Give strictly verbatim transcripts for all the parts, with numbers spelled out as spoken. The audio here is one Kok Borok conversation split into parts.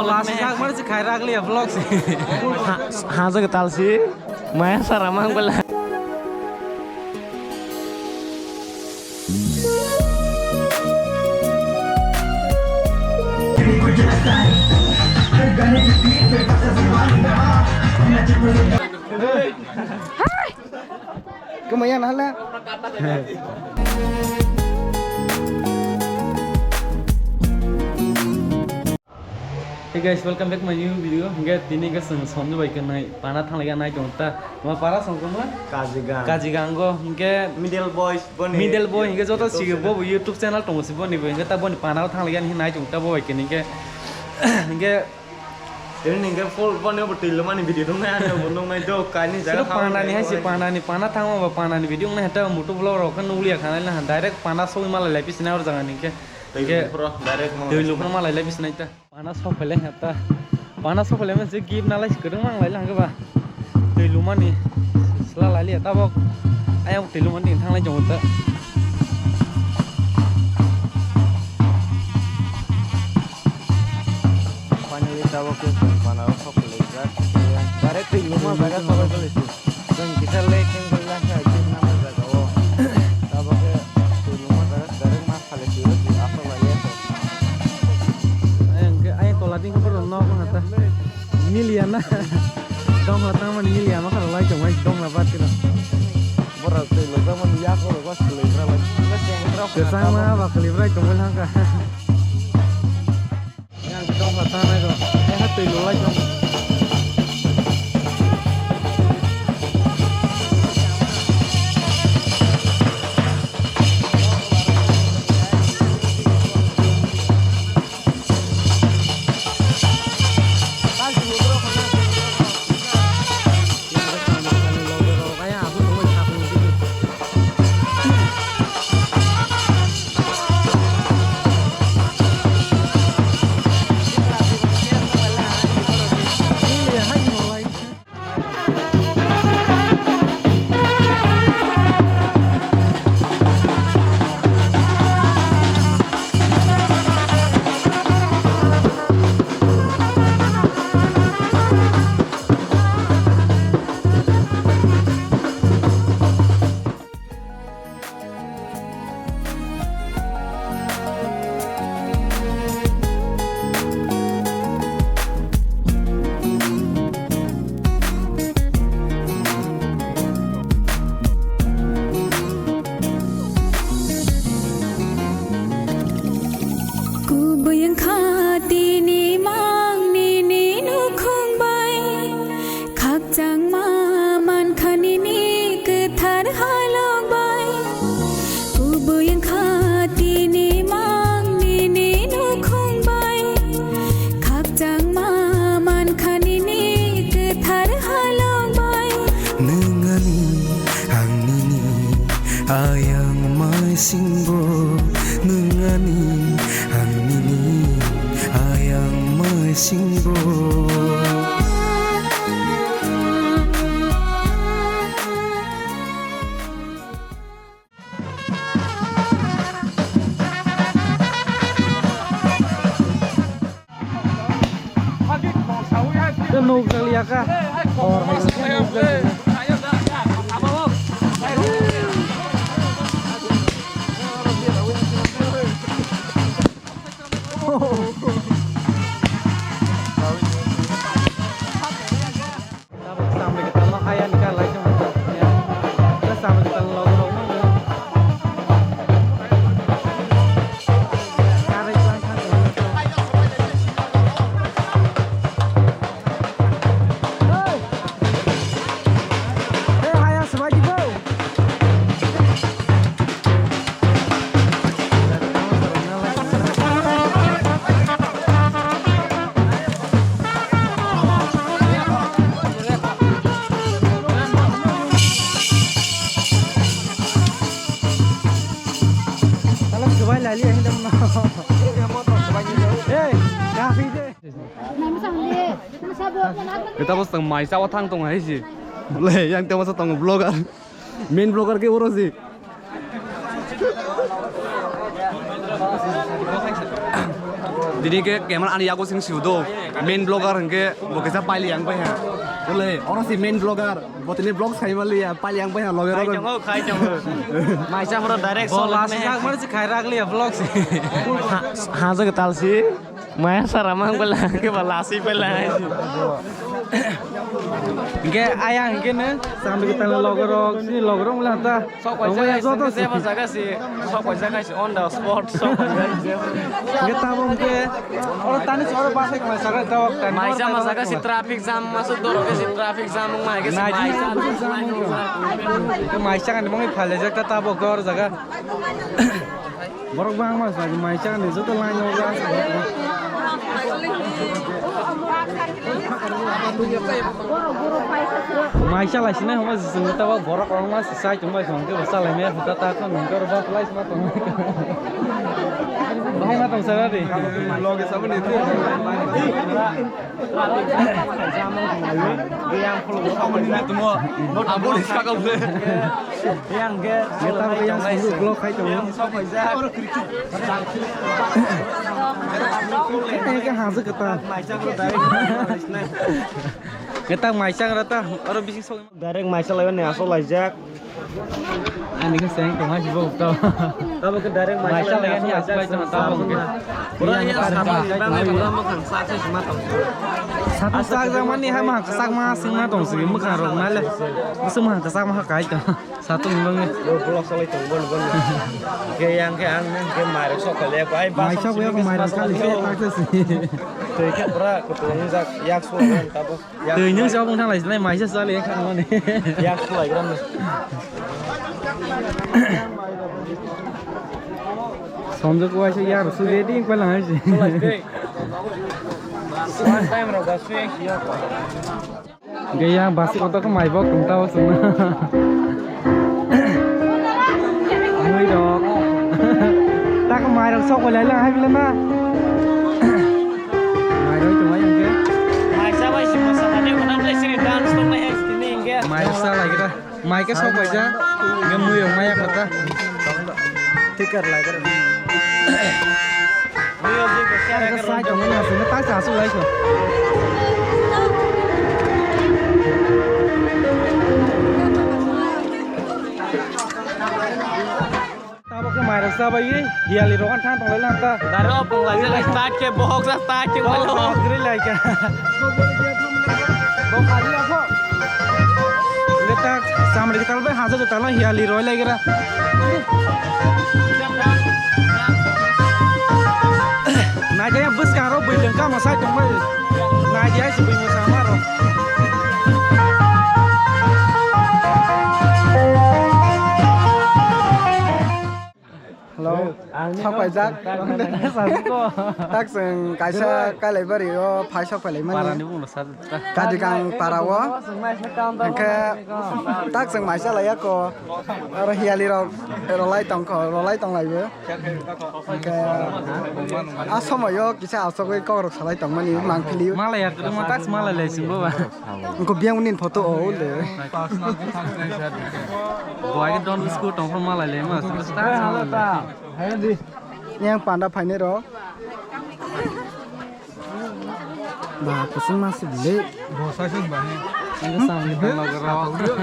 Asijak mani si khairak liya vlog si. Ha, ha, jaga tal si. Maya sara mang bela. Kemaya nahala. Hey guys, welcome back my new video. Hingke tini hingke chwng somni bai khe nai pana thanglaikha nai tongo ta. Ma para song khe ma? Kajigang. Kajigango hingke Middle boys boni. Middle boy hingke joto si bo bo YouTube channel tongo si boni bo hingke ta boni pana thanglaikha ni nai tongo ta bo bai khe hingke hingke Ini hingke full boni bo twi lumani video nung nai ani bo nung nai do kaini jaga siro panani hai si panani pana thangma ba panani video nung nai ta mutu vlog rok khe nukliya khanai na direct pana soi malai lai pisina or jaga ni hingke. Twi hingke luphro direct twi luphro malai lai pisina ta. Pana sok phailai hata. Pana sok phailai mase gift nalai kwrwng mang lai lang ba. Twi lumani sla lai liya tabok. Ayang twi lumani thang lai jongo ta. Finally tabok ke pana sok phailai jak. Direct twi luma jaga sok phailai. Jeng kisa late jeng kisa late jeng nama jaga o. Tabok ke twi luma jaga direct ma khale twi luma asok lai ya. Ayang ke ayang tola ding ko no ko hata. Milia na. Dong la tang man milia ma khalo lai jong mai dong la bat kino. Bora twi lo tang man ya ko ba khale ra lai. Kesang ma ba khale ra jong mai hangka. Yang dong la tanai rok, eh, twi lulai tong. Kubui wngkha tini mang nini nukhung bai. Khakchangma mankha nini kwthar halok bai. Kubui wngkha tini mang nini nukhung bai. Khakchangma mankha nini kwthar halok bai. Nwng ani, ang nini, ayang mai singbo. Nwng ani, ang nini, ayang mai singbo. Nuk jak liya ka. Hor hai nuk jak liya. Hey, kafi de. Kita bos tang mai sawa thang tong hai si. Le, yang tengah sa tong vlogger. Main vlogger ke oro si. Ini ke camera ani yago sing siu do. Main vlogger hingke bo kisa paili yang pai ha. Bole, oro si main vlogger. Bo tini vlog sai mali ya, paili yang pai ha loge rogo. Khai tongo, khai tongo. Maisa bro direct. Bo so last lagme. Sak mar si khai ragli ya vlog si. Ha, ha, jaga tal si. Maya sara mang bela ke ba lasi bela. Hingke ayang hingke ne, sambil kita loge rok, si loge rok mula ta. Sok paisa kaisa, joto se, se ba jaga si, sok paisa kaisa on the spot, sok paisa kaisa. Hingke tabo hingke, oro tani si oro bus hai kama saka tabo tani. Maisa ma jaga si traffic jam, masuk doro ke si traffic jam, ma ke si maisa. Maisa kan mong phale jak ta tabo gor jaga. Borok bangma sa maisa ni joto line o gas. Maisa lai sinai homa jisung ta borok ong ma sai tong bai song ke basa lai me huta ta kon nung kor ba lai sma tong. Bahai ma tong sara de. Loge sabani. Yang ke tang yang sulu blok khai tong. Yang ke hazu kata. Kita maisa rata oro bising sok. Direct maisa lai ne asol laijak. Ani ke seng tong hai bo to. Tabo ke direct maisa lai ne asol laijak. Pura ya sama ni bang bang makhang sa sa sima tong. Satu sak jang mani ha makhang sak ma sima tong sigi makhang rok na le. Musu makhang sak ma kai to. Satu ni bang. Lo blok solai tong bon bon. Ke yang ke ang nang ke mai rok sok le bai ba. Mai sok ya mai rok kali se tak se. Te ke pura ko tong jak yak so tabo. Twi nwng se obong thang lai sinai maisa sali kha mani. Yak sulai gram. Sonjo ko aise yar su ready ko lang aise. One time ro gasu ya. Ge yang basi kotor ko mai bok tung tao sung. Mui rok. Tak mai rok sok lai lang hai bila na. Mai rok tu mai ang ke. Mai sa bai si masa tadi ko na play sini dance ko mai hai sini ang ke. Mai rok sa lai kita. Mai ke sok bai ja. Nge mui rok mai ya kata. Tikar lai kara. Sai tong na sini tak sa su lai so. Tabo ke mai rok sa bai hiyali rok an thang tong lai lang ta. Daro pung lai lai start ke bohok sa start ke bohok. Gri lai ka. Bo khali ako. Letak samri ke tal bai hajo ke tal hiyali roi lai gira. Naikhe bwskang rok bui lengka mwsai tongbai. Naidi ai se bui mwsa ma rok. Hello. Ang ni Sok paijak. Tak chwng kaisa Kailaibari o phai sok phailai mani. Parani buno sa. Kadikang para o. Hwnkhe tak chwng maisa laiya ko. Aro hiyali rok rolai tongkho, rolai tonglaibo. Hwnkhe a somoyo kisa asogwi kokrok salai tongmani mangpili. Malai ya kwrwngma tak malai lai singbo ba. Wngkha biyang nini photo o le. Bo age don school tongphuru malai lai ma. Yang panda phainai rok. Ba kusung ma sibili. Bo sai sung ba ni. Ang sang ni bang log ro.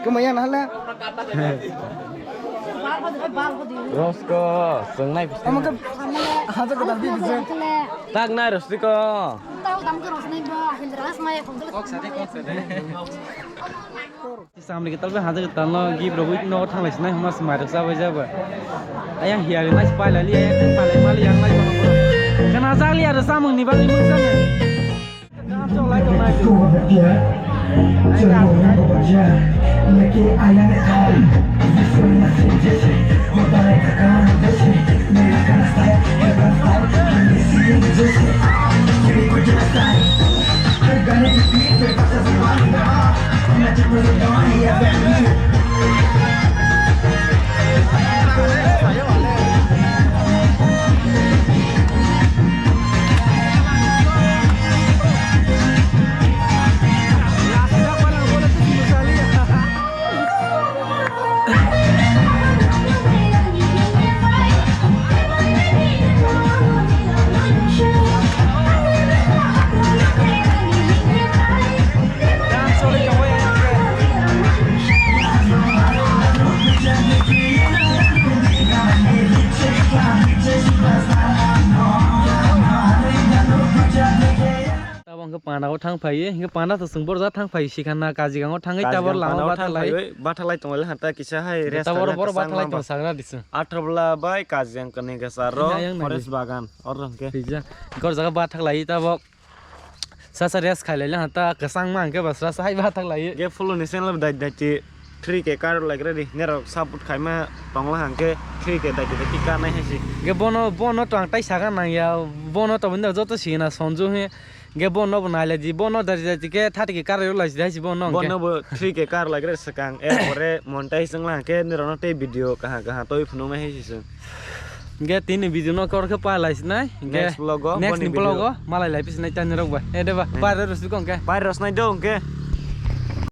Kemaya na hala. Rosko, sengnai bisi. Ama ke haja kedal di bisi. Tak nai rosko. Tahu tam ke rosnai ba, hindras maya kong. Kok sade, kok sade. Samri ketal be haja ketal no gift rogwi no thanglai sinai homa se mairok chabai jaba. Ayang hiya rinai se pailai li ayang thang pailai mali yang lai kono kono. Kana jak li aro samung ni bagwi mung samya. Kam chok lai tong nai. Pana o thang phai, hingke pana to chwng borok ja thang phai, sikha na Kazigang o thangwi tabor lama bathalai. Bathalai tonglaili hanta kisa hai rest tabor borok bathalai tong sagra disung. Athobla bai Kazigang kani gasa ro forest bagan oro hingke. Tija, gor jaga bathalai tabok. Sasa rest khailai lang ta kwchangma hwnkhe basra sa hai bathak lai. Ge follow ni channel dai dai ti three K kar lai ready nerok support khaima tongla hwnkhe three K dai dai ti kar nai hai si. Ge bono bono to ang tai saga nang ya bono to bini joto sina sonju he. Ge bono bo nai lai di bono dai dai ti ke thirty K kar lai si dai si bono hwnkhe. Bono bo three K kar lai re sakang er pore monetize wng lang khe nerok no tei video kaha kaha toi phunuk nai hai si. Hingke tini video no kor khe pa lai sinai. Hingke next vlog o, next ni vlog o malai lai pisinai tani rok bai. E de ba, pai rw rw siko hingke. Pai rw sinai do hingke.